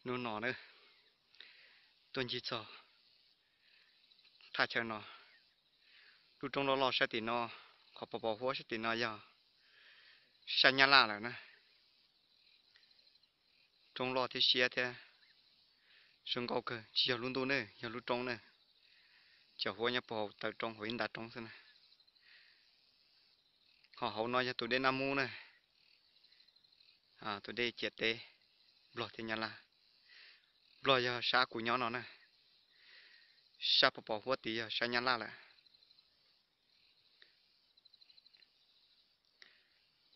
Hnub no na, tuaj ncig txog thaj chaw no, lub roob loj loj sab tim no, qhov pos pos huab sab tim no yog sab Nyab Laj lawm na. Roob loj thiab siab thiab zoo nkauj kawg, tsis yog lub ntuj ne, yog lub roob na. Cov huab nyob puag hauv taw roob, hauv ib nta roob xwb na. Ho hauv no yog tus dej Naj Mub na, tus dej ciam teb Nplog thiab Nyab Laj. Nplog yog sab kuv nyob no na, sab pos pos huab tid yog sab Nyab Laj lawm.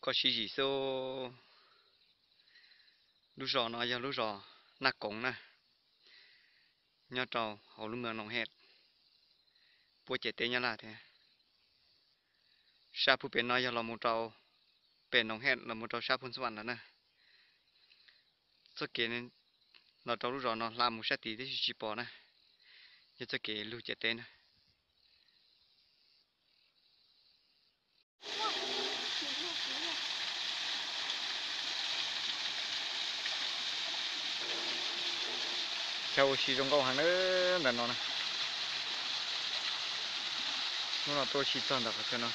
Koj sib zim xwb, lub zos no yog lub zos Naj Koov na, nyob rau hauv lub moos Noom Hej, puab ciam teb Nyab Laj thiab. Sab puag pem no yog los mus rau pem Noom Hej los mus rau sab Phoos Xas Vam lawm na. Txoj kev los rau lub zos no hla mus sab tid tib si tsis pom na, yog txoj kev lug ciam teb na. Chaw ua si zoo nkauj heev na, ntawm no na. Hnub no tuaj ua si txog ntawm qhov chaw no,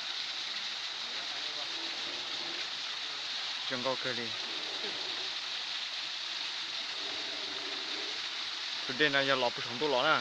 zoo nkauj kawg li. Tus dej no yog los puag saum ntuj los na.